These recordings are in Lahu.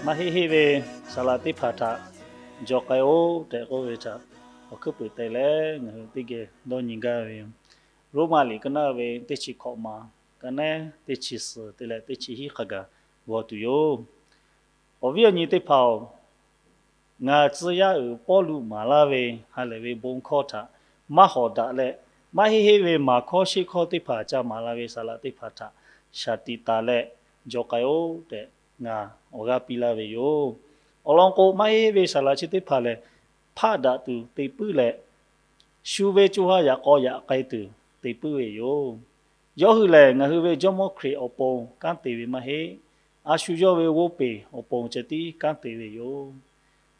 Maˇ heˆ heˆ ve saˍ laꞈ teˇ hpaˍ htaꞈ jawˬ k'ai-oˆ tehꞈ k'oˆ ve htaꞈ awˬ hkuiˉ puiˍ te leh ngaˬ hui teˇ geh dawˇ nyi gaˇ ve yoˬ. Roˉmaꞈ liꞈ ka naˆ ve teˇ chi hkawꞈ maˍ, ka naˆ teˇ chi suhˍ te leh teˇ chi hiˉ hk'a gaˬ g'aw tuˬ yoˬ. Awˬ viˉ awˬ nyi teˇ hpaˍ-oˬ, ngaˬ tcuh yaˇ uiˍ Pawˇluꞈ maˍ laˇ ve ha lehˬ ve bon hkawˇ htaꞈ maˇ hawˍ daꞈ leh, maˇ heˆ heˆ ve maˍ hkawˇ sheˆ hkawˇ teˇ hpaˍ ca maˍ la ve saˍ laꞈ teˇ hpaˍ htaꞈ shaˍ tiꞈ taˍ leh jawˬ k'ai-oˆ tehꞈ ngaˬ awˬ g'aˇ piˇ laˇ ve yoˬ. Awˬ lawn k'o, maˇ heˆ heˆ ve saˍ laꞈ chi teˇ hpaˍ lehˬ, hpaˆ daꞈ tuˬ te puiˉ leh, shu ve co ha yaꞈ k'aw yaꞈ k'ai tuˬ te puiˉ ve yoˬ. Yawˇ hui lehˬ, ngaˬ hui ve Jawˇmawˇ Hkriꞈ awˬ pon kanˉ te ve maˇ heˆ. A shu yawˇ ve g'oˇ peˬ awˬ pon ceh tiˉ kanˉ te ve yoˬ.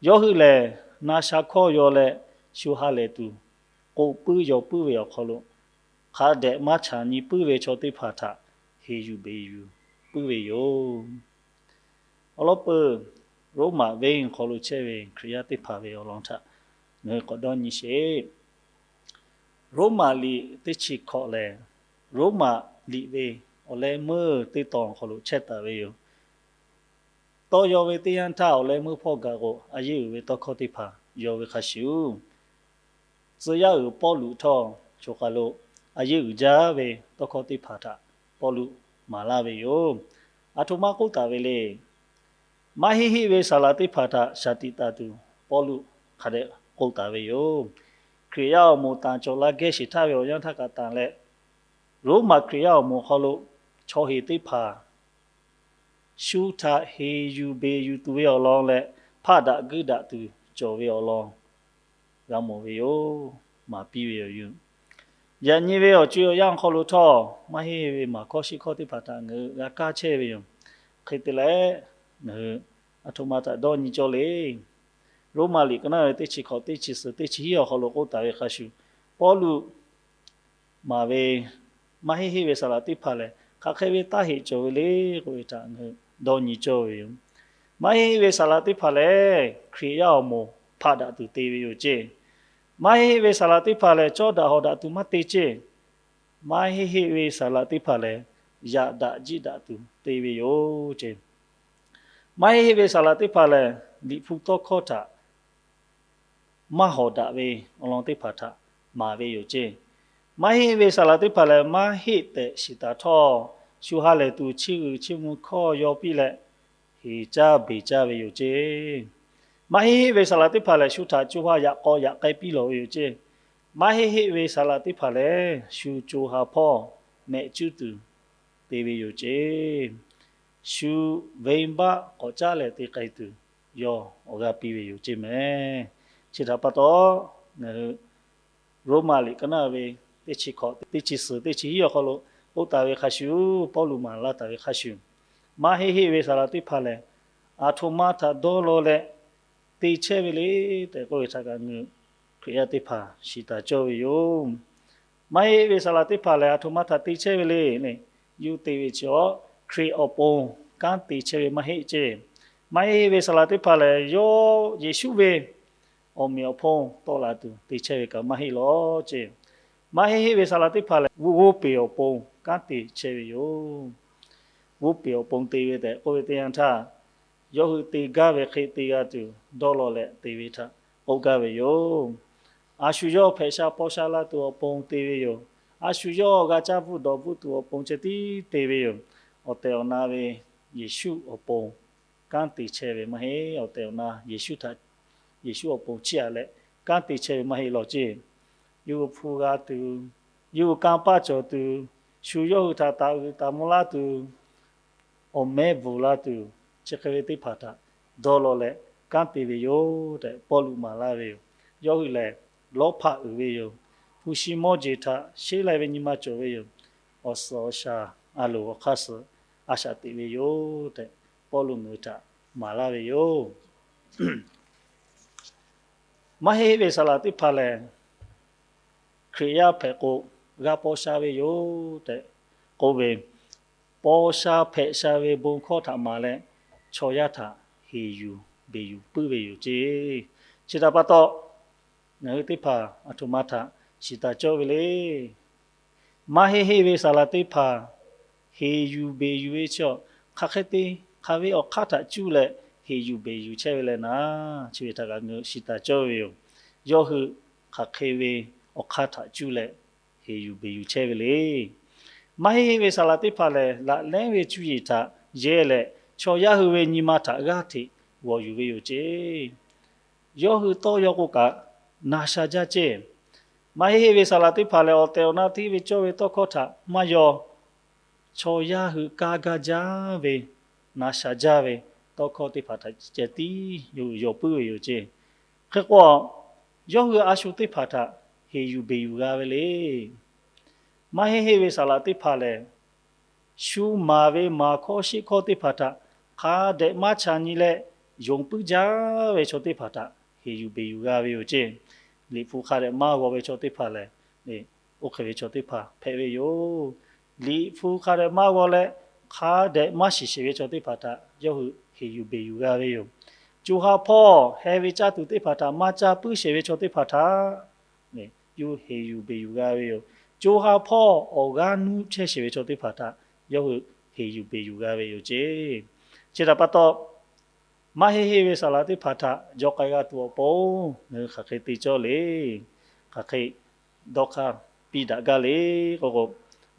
Yawˇ hui lehˬ, na sha hkawˇ yaw leh shu ha lehˬ tuˬ k'oˆ puiˉ yaw puiˉ ve awˬ hk'aw lo, hk'a dehꞈ maˇ chaꞈ nyi puiˉ ve chaw teˇ hpaˍ htaꞈ heˍ yuˬ beˬ yuˬ puiˉ ve yoˬ. Awˬ lawn peuˬ, Roˉmaꞈ venˇ awˬ hk'aw lo chehˇ ve Hkriꞈ yaˇ teˇ hpaˍ ve awˬ lawn htaꞈ ngaˬ hui k'awꞈ dawˇ nyi sheˍ. Roˉmaꞈ liꞈ teˇ chi hkawꞈ lehˬ, Roˉmaꞈ liꞈ ve awˬ leh meuˇ teˇ tawn awˬ hk'aw lo chehˇ taˍ ve yoˬ. Tawˇ yaw ve teˇ yanˇ htaˇ, awˬ leh meuˇ hpawˇ gaˬ k'o, a yeˇ uiˍ ve tawˇ hkawˇ teˇ hpaˍ yaw ve hk'a shuˍ, tcuh yaˇ uiˍ Pawˇluꞈ htawˇ choˬ kaˬ lo a yeˇ uiˍ jaˇ ve tawˇ hkawˇ teˇ hpaˍ htaꞈ Pawˇluꞈ maˍ laˇ ve yoˬ. Aˬ htoꞈ ma k'oˆ taˍ ve le. Maˇ heˆ heˆ ve saˍ laꞈ teˇ hpaˍ htaꞈ shaˍ tiꞈ taˍ tuˬ Pawˇluꞈ hk'a dehꞈ k'oˆ taˍ ve yoˬ. Hkriꞈ yaˇ awˬ moˍ tanˍ cawˬ la geh sheˍ htaˇ ve awˬ yanˇ htaˇ kaꞈ tanˍ leh, Roˉmaꞈ Hkriꞈ yaˇ awˬ moˍ hk'aw lo chaw heˍ teˇ hpaˍ shu htaꞈ heˍ yuˬ beˬ yuˬ tuˬ ve awˬ lawn leh, hpaˆ daꞈ guiˇ daꞈ tuˬ cawˬ ve awˬ lawn g'a mawˬ ve yoˬ. Maˍ piˇ ve yoˬ. Yaꞈ nyi ve awˬ co awˬ yanˇ awˬ hk'aw lo htawˇ, maˇ heˆ ve maˍ hkawˇ sheˆ hkawˇ teˇ hpaˍ htaꞈ ngaˬ hui g'a kaˇ chehˇ ve yoˬ. Hk'e te leh, ngaˬ hui aˬ htoꞈ ma htaꞈ dawˇ nyi cawˇ le. Roˉmaꞈ liꞈ ka naˆ ve teˇ chi hkawꞈ teˇ chi suhˍ teˇ chi hiˉ awˬ hk'aw lo k'oˆ taˍ ve hk'a shuˍ, Pawˇluꞈ maˍ ve maˇ heˆ heˆ ve saˍ laꞈ teˇ hpaˍ lehˬ, hk'aˬ hk'e ve taˇ heꞈ cawˬ ve le k'oˆ ve htaꞈ ngaˬ hui dawˇ nyi cawˇ ve yoˬ. Maˇ heˆ heˆ ve saˍ laꞈ teˇ hpaˍ lehˬ, Hkriꞈ yaˇ awˬ moˍ hpaˆ daꞈ tuˬ te ve yoˬ ceˇ. Maˇ heˆ heˆ ve saˍ laꞈ teˇ hpaˍ lehˬ, cawˇ daꞈ hawˍ daꞈ tuˬ maˇ te ceˇ. Maˇ heˆ heˆ ve saˍ laꞈ teˇ hpaˍ lehˬ, yaꞈ daꞈ jiˆ daꞈ tuˬ te ve yoˬ ceˇ. Maˇ heˆ heˆ ve saˍ laꞈ teˇ hpaˍ lehˬ, Liꞈ hpu tawˇ hkawˇ htaꞈ maˇ hawˍ daꞈ ve awˬ lawn teˇ hpaˍ htaꞈ maˍ ve yoˬ ceˇ. Maˇ heˆ ve saˍ laꞈ teˇ hpaˍ lehˬ, maˇ heˆ tehꞈ shiˍ taˍ htawˇ, shu ha lehˬ tuˬ chiˇ uiˍ chiˇ mvuh hkawˇ yaw piˇ leh, heˍ caˇ beˬ caˇ ve yoˬ ceˇ. Maˇ heˆ heˆ ve saˍ laꞈ teˇ hpaˍ lehˬ, shu htaꞈ co ha yaꞈ k'aw yaꞈ k'ai piˇ lawˬ ve yoˬ ceˇ. Maˇ heˆ heˆ ve saˍ laꞈ teˇ hpaˍ lehˬ, shu co ha hpawˇ mehˆ cuˉ tuˬ te ve yoˬ ceˇ. Shu venˇbaˆ k'awꞈ caˉ leh te k'ai tuˬ yawˇ awˬ g'aˇ piˇ ve yoˬ ceˇ mehˍ. Chi htaꞈ pa taw, ngaˬ hui Roˉmaꞈ liꞈ ka naˆ ve teˇ chi hkawꞈ teˇ chi suhˍ teˇ chi hiˉ awˬ hk'aw lo k'oˆ taˍ ve hk'a shuˍ, Pawˇluꞈ maˍ laˇ taˍ ve hk'a shuˍ, maˇ heˆ heˆ ve saˍ laꞈ teˇ hpaˍ lehˬ, aˬ htoꞈ ma htaꞈ dawˇ law leh te chehˇ ve le tehꞈ k'oˆ ve htaꞈ kaꞈ ngaˬ hui Hkriꞈ yaˇ teˇ hpaˍ shiˍ taˍ cawˇ ve yoˬ. Maˇ heˆ ve saˍ laꞈ teˇ hpaˍ lehˬ, aˬ htoꞈ ma htaꞈ te chehˇ ve le le, yuˇ te ve chi awˬ Hkriꞈ awˬ pon kanˉ te chehˇ ve maˇ heˆ ceˇ. Maˇ heˆ heˆ ve saˍ laꞈ teˇ hpaˍ lehˬ, yawˇ Yeˍsuˆ ve awˬ meꞈ awˬ hponˇ tawˆ la tuˬ te chehˇ ve kaꞈ maˇ heˆ lawˬ ceˇ. Maˇ heˆ heˆ ve saˍ laꞈ teˇ hpaˍ lehˬ, g'oˇ peˬ awˬ pon kanˉ te chehˇ ve yoˬ. G'oˇ peˬ awˬ pon te ve tehꞈ k'oˆ ve teˇ yanˇ htaˇ, yawˇ hui te gaˇ ve hk'e te g'a tuˬ dawˇ law leh te ve htaꞈ k'oˆ gaˇ ve yoˬ. A shu yawˇ hpehꞈ sha paw sha la tuˬ awˬ pon te ve yoˬ. A shu yawˇ g'a caˇ bvuhˆ dawˬ bvuhˆ tuˬ awˬ pon ceh tiˉ te ve yoˬ. Awˬ tehˬ awˬ na ve Yeˍsuˆ awˬ pon kanˉ te chehˇ ve maˇ heˆ. Awˬ tehˬ awˬ na Yeˍsuˆ htaꞈ, Yeˍsuˆ awˬ pon chiˇ aꞈ leh kanˉ te chehˇ ve maˇ heˆ lawˬ ceˇ. Yawˇ hui hpu g'a tuˬ, yawˇ hui kanˇ paˆ cawˬ tuˬ, shu yawˇ hui htaꞈ taˍ uiˍ taˍ mvuh laˇ tuˬ, awˬ mehˉ bvuhˬ laˇ tuˬ, chi hk'e ve teˇ hpaˍ htaꞈ dawˇ law leh kanˉ te ve yoˬ tehꞈ Pawˇluꞈ maˍ laˇ ve yoˬ. Yawˇ hui lehˬ, lawˇ hpaꞈ uiˍ ve yoˬ. Hpu shi mawˇ jeˬ htaꞈ sheˉ lai ve nyi ma cawˬ ve yoˬ. Awˬ suhˍ awˬ shaˍ, a loˍ awˬ hk'aˇ suh a shaꞈ teꞈ ve yoˬ tehꞈ, Pawˇluꞈ ngaˬ hui htaꞈ maˍ laˇ ve yoˬ. Maˇ heˆ ve saˍ laꞈ teˇ hpaˍ lehˬ, Hkriꞈ yaˇ hpehꞈ k'o g'a paw sha ve yoˬ tehꞈ k'oˆ ve, paw sha hpehꞈ sha ve bon hkawˇ htaꞈ maˍ leh, chaw yaˇ htaꞈ heˍ yuˬ beˬ yuˬ puiˉ ve yoˬ ceˇ. Chi htaꞈ pa taw, ngaˬ hui teˇ hpaˍ aˬ htoꞈ ma htaꞈ shiˍ taˍ cawˇ ve le. Maˇ heˆ heˆ ve saˍ laꞈ teˇ hpaˍ heˍ yuˬ beˬ yuˬ ve chi awˬ hk'aˬ hk'e te, hk'aˬ ve awˬ hk'aˇ htaꞈ cuˇ leh heˍ yuˬ beˬ yuˬ chehˇ ve leh naˍ, chi ve htaꞈ kaꞈ ngaˬ hui shiˍ taˍ cawˇ ve yoˬ. Yawˇ hui hk'aˬ hk'e ve awˬ hk'aˇ htaꞈ cuˇ leh heˍ yuˬ beˬ yuˬ chehˇ ve le. Maˇ heˆ heˆ ve saˍ laꞈ teˇ hpaˍ lehˬ, laꞈ lehˉ ve cuˇ yiˍ htaꞈ yehˇ leh, chaw yaˇ hui ve nyi ma htaꞈ g'aˇ hteꞈ g'awˬ yuˬ ve yoˬ ceˇ. Yawˇ hui tawˇ yaw k'o kaꞈ, na sha jaˇ ceˇ. Maˇ heˆ heˆ ve saˍ laꞈ teˇ hpaˍ lehˬ, awˬ tehˬ awˬ na hteˇ ve cawˇ ve tawˇ hkawˇ htaꞈ maˇ yaw. Chaw yaˇ hui kaˇ gaˇ jaˇ ve, na sha jaˇ ve tawˇ hkawˇ teˇ hpaˍ htaꞈ ceh tiˉ yawˇ hui yaw puiˉ ve yoˬ ceˇ. Hk'e k'o, yawˇ hui a shu teˇ hpaˍ htaꞈ heˍ yuˬ beˬ yuˬ g'a ve le. Maˇ heˆ heˆ ve saˍ laꞈ teˇ hpaˍ lehˬ, shu maˍ ve maˍ hkawˇ sheˆ hkawˇ teˇ hpaˍ htaꞈ hk'a dehꞈ maˇ chaꞈ nyi leh, yonˍ puiˉ jaˇ ve chaw teˇ hpaˍ htaꞈ heˍ yuˬ beˬ yuˬ g'a ve yoˬ ceˇ. Liꞈ hpu hk'a dehꞈ maˇ g'aw ve chaw teˇ hpaˍ lehˬ, oˇ hk'e ve chaw teˇ hpaˍ hpehꞈ ve yoˬ. Liꞈ hpu hk'a dehꞈ maˇ g'aw leh, hk'a dehꞈ maˇ shiˍ sheˍ ve chaw teˇ hpaˍ htaꞈ yawˇ hui heˍ yuˬ beˬ yuˬ g'a ve yoˬ. Co ha hpawˇ heh ve caˇ tuˬ teˇ hpaˍ htaꞈ maˇ caˇ puiˉ sheˍ ve chaw teˇ hpaˍ htaꞈ yawˇ hui heˍ yuˬ beˬ yuˬ g'a ve yoˬ. Co ha hpawˇ awˬ g'aˇ nuˇ chehˇ sheˍ ve chaw teˇ hpaˍ htaꞈ yawˇ hui heˍ yuˬ beˬ yuˬ g'a ve yoˬ ceˇ. Chi htaꞈ pa taw, maˇ heˆ heˆ ve saˍ laꞈ teˇ hpaˍ htaꞈ jaw k'ai g'a tuˬ awˬ pon ngaˬ hui hk'aˬ hk'e te cawˇ le. Hk'aˬ hk'e dawˇ hk'aˇ piˇ daꞈ gaˇ le k'oˆ k'o,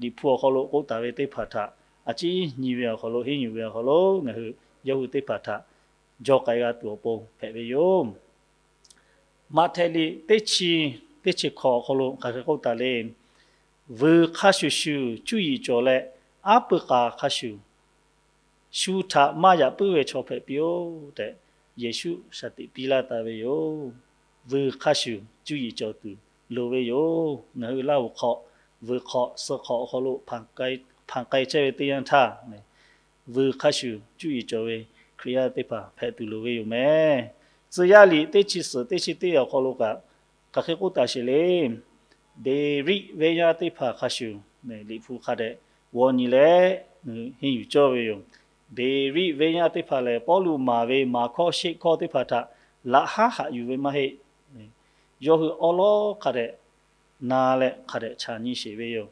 Liꞈ hpu awˬ hk'aw lo k'oˆ taˍ ve teˇ hpaˍ htaꞈ a ciˉ nyi ve awˬ hk'aw lo, henˇ yuˬ ve awˬ hk'aw lo ngaˬ hui yawˇ hui teˇ hpaˍ htaꞈ jaw k'ai g'a tuˬ awˬ pon hpehꞈ ve yoˬ. Maꞈhtehˍ liꞈ teˇ chi, teˇ chi hkawꞈ awˬ hk'aw lo hk'aˬ hk'e k'oˆ taˍ le. Vuiˬ hk'a shuˍ shuˍ cuˇ yiˍ cawˬ leh, aˉ pui k'aˍ hk'a shuˍ shu htaꞈ maˇ yaꞈ puiˉ ve chaw hpehꞈ piˇ-oˆ tehꞈ, Yeˍsuˆ shaˍ tiꞈ piˇ laˇ taˍ ve yoˬ. Vuiˬ hk'a shuˍ cuˇ yiˍ cawˬ tuˬ loˍ ve yoˬ. Ngaˬ hui Laˇ huˍ hk'awꞈ, vuiˬ hk'awꞈ, suh hk'awꞈ awˬ hk'aw lo hpanˍ k'ai chehˇ ve teˇ yanˇ htaˇ, vuiˬ hk'a shuˍ cuˇ yiˍ cawˬ ve Hkriꞈ yaˇ teˇ hpaˍ hpehꞈ tuˬ loˍ ve yoˬ meh. Tcuh yaˇ liꞈ teˇ chi suhˍ teˇ chi teˇ awˬ hk'aw lo kaꞈ hk'aˬ hk'e k'oˆ taˍ sheˍ le. Beˍriˆ venˇ yaˇ teˇ hpaˍ hk'a shuˍ Liꞈ hpu hk'a dehꞈ g'aw nyi leh henˇ yuˬ cawˇ ve yoˬ. Beˍriˆ venˇ yaˇ teˇ hpaˍ lehˬ, Pawˇluꞈ maˍ ve maˍ hkawˇ sheˆ hkawˇ teˇ hpaˍ htaꞈ laꞈ haˉ haꞈ yuˬ ve maˇ heˆ. Yawˇ hui awˉ lawˉ hk'a dehꞈ na leh hk'a dehꞈ chaꞈ nyi sheˍ ve yoˬ.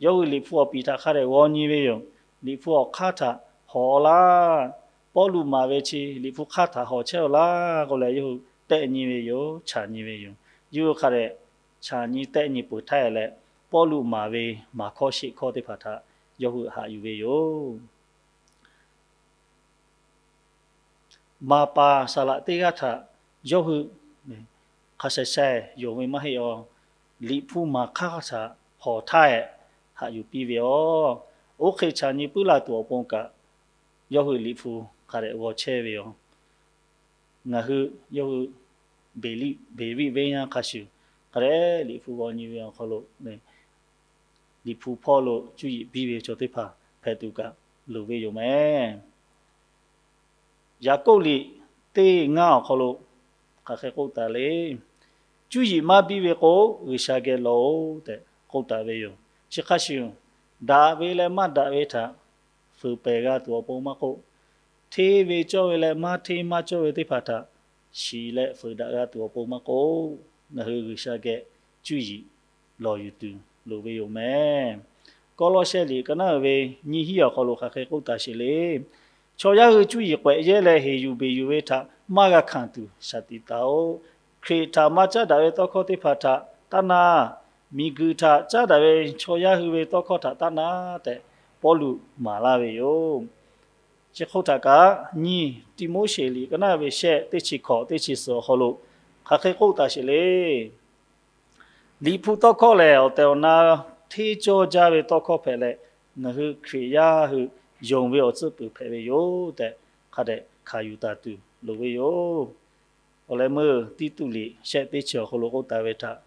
Yawˇ hui Liꞈ hpu awˬ piˍ htaꞈ hk'a dehꞈ g'aw nyi ve yoˬ. Liꞈ hpu awˬ hk'aˇ htaꞈ hawˍ laˇ. Pawˇluꞈ maˍ ve chi Liꞈ hpu hk'aˇ htaꞈ hawˍ chehˇ-oˬ laˇ k'oˆ leh, yawˇ hui tehˆ nyi ve yoˬ, chaꞈ nyi ve yoˬ. Yawˇ hui hk'a dehꞈ chaꞈ nyi tehˆ nyi peuˬ htaˇ leh, Pawˇluꞈ maˍ ve maˍ hkawˇ sheˆ hkawˇ teˇ hpaˍ htaꞈ yawˇ hui haꞈ yuˬ ve yoˬ. Maˍ paˍ saˍ laꞈ teˇ g'aˇ htaꞈ yawˇ hui hk'a sha sha yonˍ ve maˇ heˆ-oˬ. Liꞈ hpu maˍ hk'aˇ htaꞈ hawˍ htaˇ-ehˍ haꞈ yuˬ piˇ ve yoˬ. Oˇ hk'e chaꞈ nyi puiˉ la tuˬ awˬ pon kaꞈ, yawˇ hui Liꞈ hpu hk'a dehꞈ g'aw chehˇ ve yoˬ. Ngaˬ hui yawˇ hui Beˍriˆ venˇ yaˇ hk'a shuˍ hk'a dehꞈ Liꞈ hpu g'aw nyi ve awˬ hk'aw lo, Liꞈ hpu hpawˇ lo cuˇ yiˍ biˇ ve chaw teˇ hpaˍ hpehꞈ tuˬ kaꞈ loˍ ve yoˬ meh. Yaˍkoˆ liꞈ teˇ ngaˇ awˬ hk'aw lo hk'aˬ hk'e k'oˆ taˍ le. Cuˇ yiˍ maˇ biˇ ve k'o, G'uiˬsha geh lawˬ-oꞈ tehꞈ k'oˆ taˍ ve yoˬ. Chi hk'a shuˍ, daꞈ ve leh maˇ daꞈ ve htaꞈ fuiˍ pehˬ g'a tuˬ awˬ pon maˇ k'oˆ, hteˇ ve cawˇ ve leh maˇ hteˇ maˇ cawˇ ve teˇ hpaˍ htaꞈ shiˍ leh fuiˍ daꞈ g'a tuˬ awˬ pon maˇ k'oˆ, ngaˬ hui G'uiˬsha geh cuˇ yiˍ lawˬ yuˬ tuˬ loˍ ve yoˬ meh. Kawˇlawˇsehˆ liꞈ ka naˉ uiˍ ve nyiˇ hinˉ awˬ hk'aw lo hk'aˬ hk'e k'oˆ taˍ sheˍ le. Chaw yaˇ hui cuˇ yiˍ k'awehꞈ yehˇ leh heˍ yuˬ beˬ yuˬ ve htaꞈ maˇ g'a hkanˍ tuˬ shaˍ tiꞈ taˍ-oꞈ. Hkriꞈ htaꞈ maˇ caˉ daꞈ ve tawˇ hkawˇ teˇ hpaˍ htaꞈ taˇ na, miˬguiˬ htaꞈ caˉ daꞈ ve chaw yaˇ hui ve tawˇ hkawˇ htaꞈ taˇ na tehꞈ, Pawˇluꞈ maˍ laˇ ve yoˬ. Chi hk'oˆ htaꞈ kaꞈ nyiˇ Tiˆmoˉseˍ liꞈ ka naˉ ve shehˆ teˇ chi hkawꞈ teˇ chi suhˍ awˬ hk'aw lo hk'aˬ hk'e k'oˆ taˍ sheˍ le. Liꞈ hpu tawˇ hkawˇ lehˬ, awˬ tehˬ awˬ na hteˇ cawˇ jaˇ ve tawˇ hkawˇ hpehꞈ leh, ngaˬ hui Hkriꞈ yaˇ hui yonˍ ve awˬ tcuhˉ puiˍ hpehꞈ ve yoˬ tehꞈ, hk'a dehꞈ hkanˍ yuˬ taˍ tuˬ loˍ ve yoˬ. Awˬ leh meuˇ Tiˇtuˆ liꞈ shehˆ teˇ chi awˬ hk'aw lo k'oˆ taˍ ve htaꞈ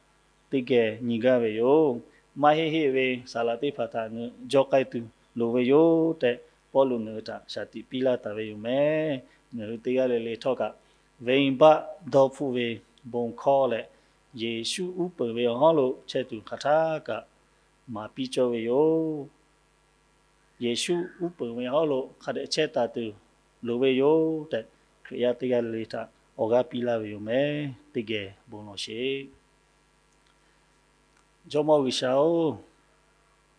teˇ geh nyi gaˇ ve yoˬ. Maˇ heˆ heˆ ve saˍ laꞈ teˇ hpaˍ htaꞈ ngaˬ hui jaw k'ai tuˬ loˍ ve yoˬ tehꞈ, Pawˇluꞈ ngaˬ hui htaꞈ shaˍ tiꞈ piˇ laˇ taˍ ve yoˬ meh. Ngaˬ hui teˇ g'aˇ le le htawˇ kaꞈ, venˇbaˆ dawˇ hpfuhˆ ve bon hkawˇ leh, Yeˍsuˆ uˉ peunˍ ve awˬ hawˉ lo chehˇ tuˬ hk'aˬ htaˇ kaꞈ maˍ piˇ cawˇ ve yoˬ. Yeˍsuˆ uˉ peunˍ ve hawˉ lo hk'a dehꞈ chehˇ taˍ tuˬ loˍ ve yoˬ tehꞈ, Hkriꞈ yaˇ teˇ g'aˇ le le htaꞈ awˬ g'aˇ piˇ laˇ ve yoˬ meh. Teˇ geh bon lawˬ sheˍ. Jawˇmawˇ G'uiˬsha-oˬ,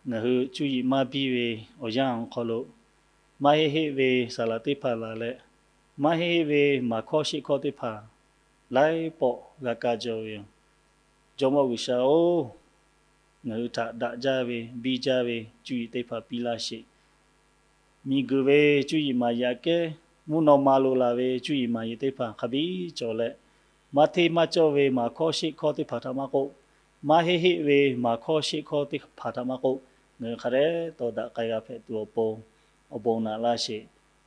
ngaˬ hui cuˇ yiˍ maˇ biˇ ve awˬ yanˇ awˬ hk'aw lo, maˇ heˆ heˆ ve saˍ laꞈ teˇ hpaˍ laˬ leh, Maˇ heˆ heˆ ve maˍ hkawˇ sheˆ hkawˇ teˇ hpaˍ laiˉ pawˆ g'a kaˇ jaw ve yoˬ. Jawˇmawˇ G'uiˬsha-oˬ, ngaˬ hui htaꞈ daꞈ jaˇ ve, biˇ jaˇ ve cuˇ yiˍ teˇ hpaˍ piˇ laˇ sheˍ. Miˬguiˬ ve cuˇ yiˍ maˍ yiˍ aꞈ kehˉ, mvuhˇ naw ma lo laˬ ve cuˇ yiˍ maˍ yiˍ teˇ hpaˍ hk'a biˇ cawˬ leh, maˇ hteˇ maˇ cawˇ ve maˍ hkawˇ sheˆ hkawˇ teˇ hpaˍ htaꞈ maˇ k'oˆ, maˇ heˆ heˆ ve maˍ hkawˇ sheˆ hkawˇ teˇ hpaˍ htaꞈ maˇ k'oˆ, ngaˬ hui hk'a dehꞈ taw daꞈ k'ai g'a hpehꞈ tuˬ awˬ pon awˬ bon naꞈ laˇ sheˍ.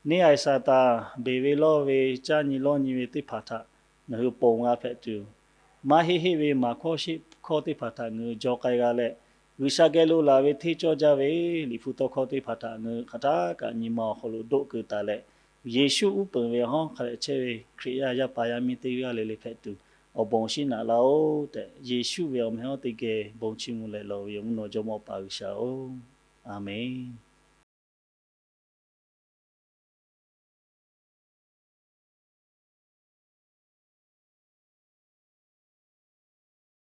Neˇ haiˬ Saˍtanˍ beˬ ve lawˇ ve caˇ nyi lawˇ nyi ve teˇ hpaˍ htaꞈ ngaˬ hui ponˬ g'a hpehꞈ tuˬ, maˇ heˆ heˆ ve maˍ hkawˇ sheˆ hkawˇ teˇ hpaˍ htaꞈ ngaˬ hui jaw k'ai g'a leh, G'uiˬsha geh lo laˬ ve hteˇ cawˇ jaˇ ve liꞈ hpu tawˇ hkawˇ teˇ hpaˍ htaꞈ ngaˬ hui hk'aˬ htaˇ kaꞈ nyi ma awˬ hk'aw lo doˆ keu taˍ leh, Yeˍsuˆ uˉ peunˍ ve awˬ hawˉ hk'a dehꞈ chehˇ ve Hkriꞈ yaˇ yaˇ pa yaˇ miˇ teˇ g'aˇ le le hpehꞈ tuˬ awˬ bon shinˉ naꞈ laˇ-oˆ tehꞈ, Yeˍsuˆ ve awˬ meh hawˉ teˇ geh bon chiˇ mvuh leh lawˬ ve yoˬ, mvuhˇ naw Jawˇmawˇ Awˬ pa G'uiˬsha-oˬ, Aˍmenˍ.